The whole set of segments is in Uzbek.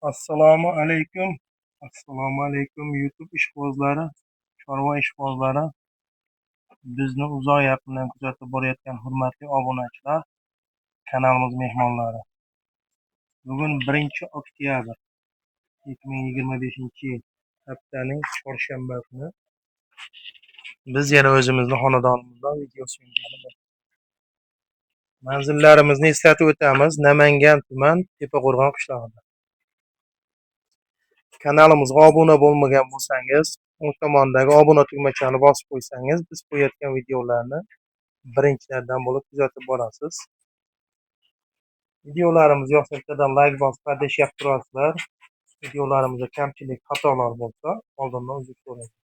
Assalomu alaykum. Assalomu alaykum YouTube ishqibozlari, chorva ishqibozlari, bizni uzoq yaqindan kuzatib borayotgan hurmatli obunachilar, kanalimiz mehmonlari. Bugun 1 oktyabr 2025-yil, haftaning chorshanba kuni. Biz yana o'zimizni xonadonimizdan video syomkani manzillarimizni eslatib o'tamiz. Namangan tuman, Tepaqo'rg'on qishlog'ida. Kanalimizga obuna bo'lmagan bo'lsangiz, o'ng tomondagi obuna tugmachani bosib qo'ysangiz, biz qo'yayotgan videolarni birinchilardan bo'lib kuzatib borasiz. Videolarimiz yoqsa bittadan like bosib, поддержка qilib turasizlar. Videolarimizda kamchilik, xatolar bo'lsa, oldindan uzr so'raymiz.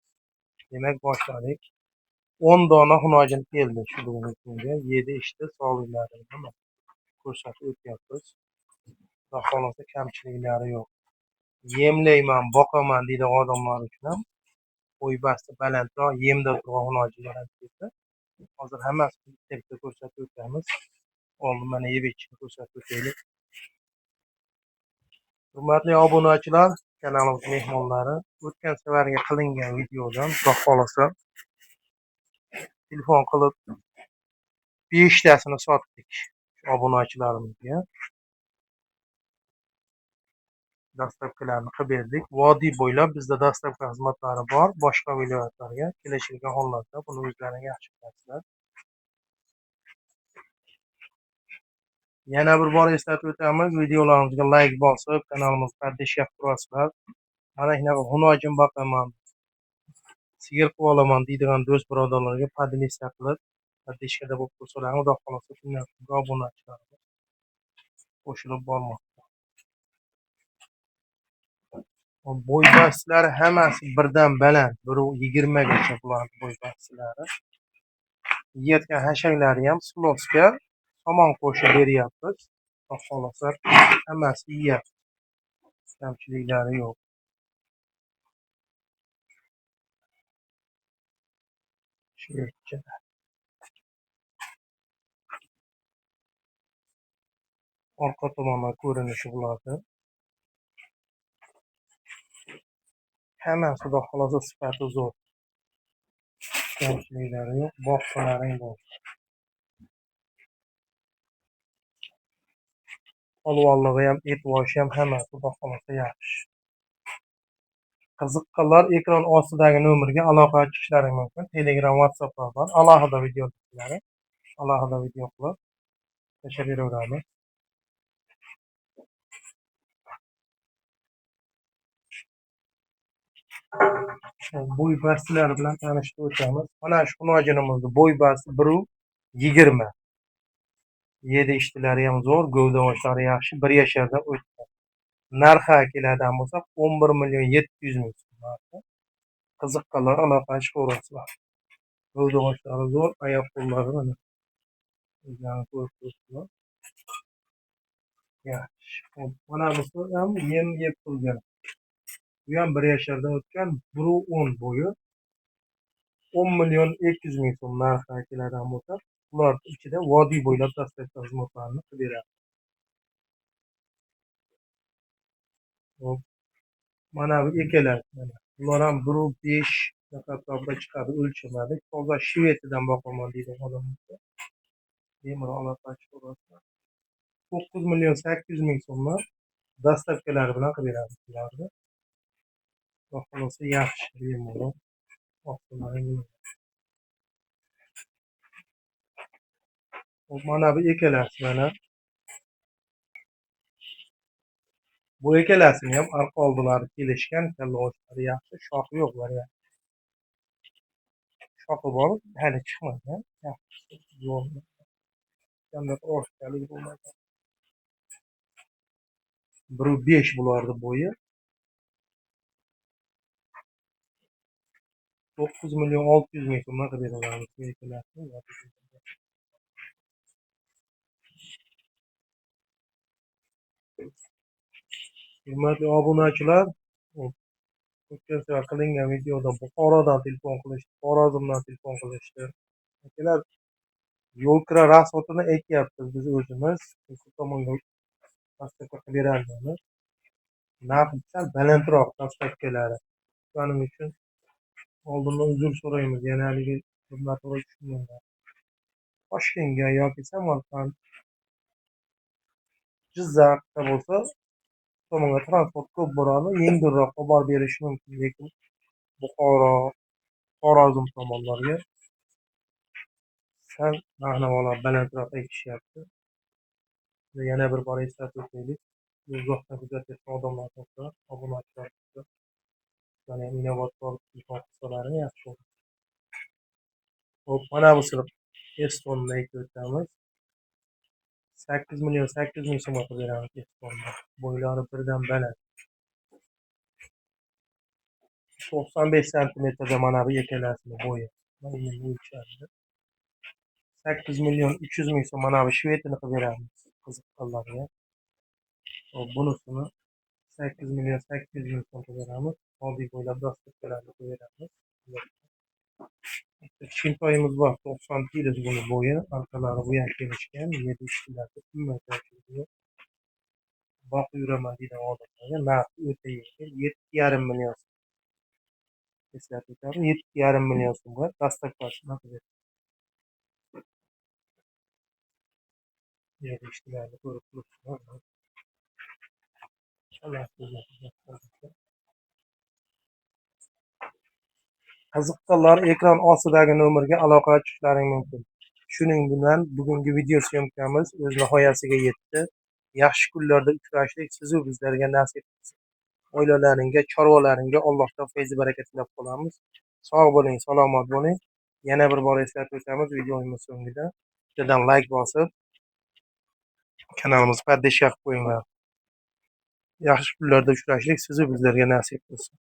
Demak, boshladik. 10 dona xunojin keldi shu bugungi kunga. 7 ishda sog'liklarini ko'rsatib o'tyapmiz. Xudo xohlasa kamchiliklari yo'q. Yemlayman, boqaman deydigan odamlar uchun ham bo'y-basti balandroq, yemda turgan xunojinlar ham keldi. Hozir hammasini bitta-bitta ko'rsatib o'tamiz. Oldin mana yeb ichishni ko'rsatib o'taylik. Hurmatli obunachilar, kanalimiz mehmonlari, o'tgan safargi qilingan videodan Xudo xohlasa telefon qilib 5 tasini sotdik obunachilarimizga. Dastavkalarni qilib berdik. Vodiy bo'ylab bizda dastavka xizmatlari bor. Boshqa viloyatlarga kelishilgan hollarda buni o'zlaring yaxshi bilasizlar. Yana bir bor eslatib o'tamiz, videolarimizga like bosib, kanalimizga поддержка qilib turasizlar. Mana shunaqa xunojin boqaman, sigir qilib olaman deydigan do'st birodarlarga поделиться qilib, поддержка da bo'lib tursalar, Xudo xohlasa kundan kunga obunachilarimiz qo'shilib bormoqda. Bo'y-bastlari hammasi birdan baland, 1,20 gacha bularning bo'y-bastlari. Yeyotgan hashaklari ham siloska somon qo'shib beryapmiz. Xudo xohlasa hammasi yeyapti. Kamchiliklari yo'q. Shu orqa tomondan ko'rinishi bularni. Hammasi Xudo xohlasa sifati zo'r. Kamchiliklari yo'q, boqsalaring bo'lsin. Polvonlig'i ham, e'tiboshi ham hammasi Xudo xohlasa yaxshi. Qiziqqanlar ekran ostidagi nomerga aloqaga chiqishlari mumkin. Telegram, WhatsApplar bor. Alohida videolari, alohida video qilib tashlab beraveramiz. Bo'y bastilari bilan tanishib o'tamiz. Mana shu xunojinimizni bo'y basti 1,20. Yedi ishtilari ham zo'r, gavda yaxshi, 1 yashardan o'tgan. Narxi keladigan bo'lsak 11 million 700 ming so'm narxi. Qiziqqanlar aloqaga chiqaverasizlar. Gavda zo'r, oyoq qo'llari mana. O'zlaring ko'rib turibsizlar. Yaxshi. Xo'p, mana busi ham yem yeb turgan. Bu ham 1 yashardan o'tgan, 1,10 bo'yi. 10 million 200 ming so'm narxi keladigan bo'lsa, ular ichida vodiy bo'ylab dastavka xizmatlarini qilib beradi. Hop. Mana bu ikkalasi mana. Bular ham 1,5 atrofida chiqadi, o'lchamadik. Toza Shvediyadan boqaman deydi odam bo'lsa. Bemalol aloqa chiqaverasizlar. 9 million 800 ming so'mdan dastavkalari bilan qilib beramiz bularni. Xudo xohlasa yaxshi, bemalol. Hop, mana bu ikkalasi mana. Bu ikkalasini ham arqa oldilari kelishgan, kalla ochlari yaxshi, shoxi yo'q variant. Shoxi bor, hali chiqmagan. Yaxshi, zo'r. Qanday ortiqchalik bo'lmagan. 1,5 bularni bo'yi. 9 million 600 ming so'mdan qilib beraveramiz bu ikkalasini. Hurmatli obunachilar, o'tgan safar qilingan videoda Buxorodan telefon qilishdi, Xorazmdan telefon qilishdi. Akalar, yo'l kira rasxodini aytyapmiz biz o'zimiz. Shu tomonga dastavka qilib beramiz. Narxi sal balandroq доставка lari. Shuning uchun oldindan uzr so'raymiz. Yana haligi noto'g'ri tushunmanglar. Toshkentga yoki Samarqand, Jizzaxda bo'lsa, tomonga transport ko'p boradi, yengilroq olib borib berishi mumkin, lekin Buxoro, Xorazm tomonlarga sal narx-navolar balandroq aytishyapti. Yana bir bor eslatib o'taylik. Uzoqdan kuzatayotgan odamlar bo'lsa, obunachilar bo'lsa, ya'ni inobatga olib telefon qilsalaring yaxshi bo'ladi. Xo'p, mana bu sinf Estonni aytib o'tamiz. 8 million 8 ming so'mga qilib beramiz Estonni. Bo'ylari birdan baland. 95 santimetrda mana bu ikkalasini bo'yi. Mana endi o'lchandi. 8 million 300 ming so'm mana bu shvedini qilib beramiz qiziqqanlarga. Xo'p, bunisini 8 million 800 ming so'm qilib beramiz. Oddiy bo'ylab доставка larni qilib beramiz. Kichkintoyimiz bor, 90 kilo buni bo'yi, orqalari bu ham kelishgan, yerda ishchilarga umuman kamchiligi yo'q. Boqib yuraman degan odamlarga narxi o'ta yengil, 7,5 million so'm. Eslatib o'taman, 7,5 million so'mga доставка sini qilib beramiz. Yerda ishchilarni ko'rib turibsizlar. Qiziqqanlar ekran ostidagi nomerga aloqaga chiqishlari mumkin. Shuning bilan bugungi video съёмка miz o'z nihoyasiga yetdi. Yaxshi kunlarda uchrashlik sizu bizlarga nasib qilsin. Oilalaringga, chorvalaringga Allohdan fayz baraka tilab qolamiz. Sog' bo'ling, salomat bo'ling. Yana bir bor eslatib o'tamiz videomiz so'ngida. Bittadan like bosib, kanalimizni поддержка qilib qo'yinglar. Yaxshi kunlarda uchrashlik sizu bizlarga nasib qilsin.